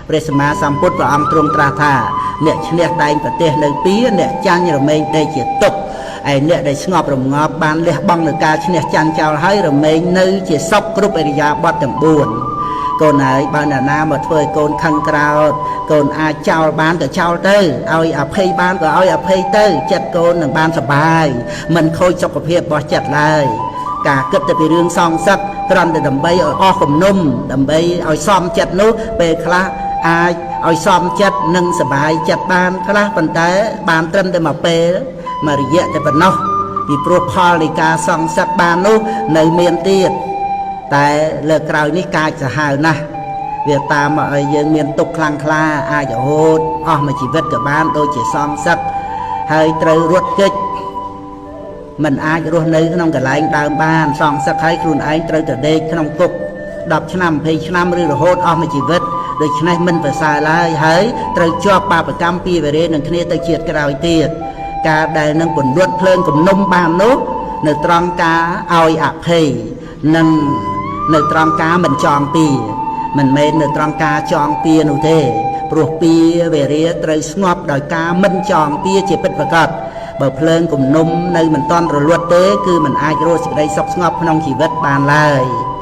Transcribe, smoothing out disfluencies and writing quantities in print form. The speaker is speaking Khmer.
ព្រះសម្មាសម្ពុទ្ធព្រះអង្គទ្រង់ត្រាស់ថា អ្នកឈ្នះតែងប្រទេសនៅពីអ្នកចាញ់រមែងដេកជាទុក្ខឯអ្នកដែលស្ងប់រងាប់បានលះបង់នៅការឈ្នះចាញ់ចោលហើយរមែងនៅជាសុខគ្រប់អរិយាបថទាំង4។ កូនហើយ បើអ្នកណាមកធ្វើឲ្យកូនខឹងក្រោត កូនអាចចោលបានក៏ចោលទៅ ឲ្យអភ័យបានក៏ឲ្យអភ័យទៅ ចិត្តកូននឹងបានសប្បាយ មិនខូចសុខភាពរបស់ចិត្តឡើយ។ ការគិតទៅពីរឿងសងសឹកគ្រាន់តែដើម្បីឲ្យអស់គំនុំ ដើម្បីឲ្យសមចិត្តនោះ ពេលខ្លះអាចឲ្យសមចិត្តនិងសប្បាយចិត្តបានខ្លះ ប៉ុន្តែបានត្រឹមតែមួយពេលមួយរយៈតែប៉ុណ្ណោះ ពីព្រោះផលនៃការសងសឹកបាននោះនៅមានទៀត តែលើកក្រោយនេះកាចសាហាវណាស់ វាតាមមកឲ្យយើងមានទុកខ្លាំងក្លា អាចរហូតអស់មួយជីវិតក៏បាន ដូចជាសងសឹកហើយត្រូវរត់គេច មិនអាចរស់នៅក្នុងកន្លែងដើមបាន សងសឹកហើយខ្លួនឯងត្រូវទៅដេកក្នុងគុក10ឆ្នាំ20ឆ្នាំ ឬរហូតអស់មួយជីវិត ដូច្នេះមិនប្រសើរឡើយ ហើយត្រូវជាប់បាបកម្មពីវេរេនឹងគ្នាទៅជាតិក្រោយទៀត។ ការដែលនឹងពន្លត់ភ្លើងគំនុំបាននោះ នៅត្រង់ការឲ្យអភ័យ និងនៅត្រង់ការមិនចងពៀ មិនមែននៅត្រង់ការចងពៀនោះទេ ព្រោះពៀវេរាត្រូវស្ងប់ដោយការមិនចងពៀជាពិតប្រាកដ។ បើភ្លើងគំនុំនៅមិនតន់រលត់ទេ គឺមិនអាចរកសេចក្តីសុខស្ងប់ក្នុងជីវិតបានឡើយ។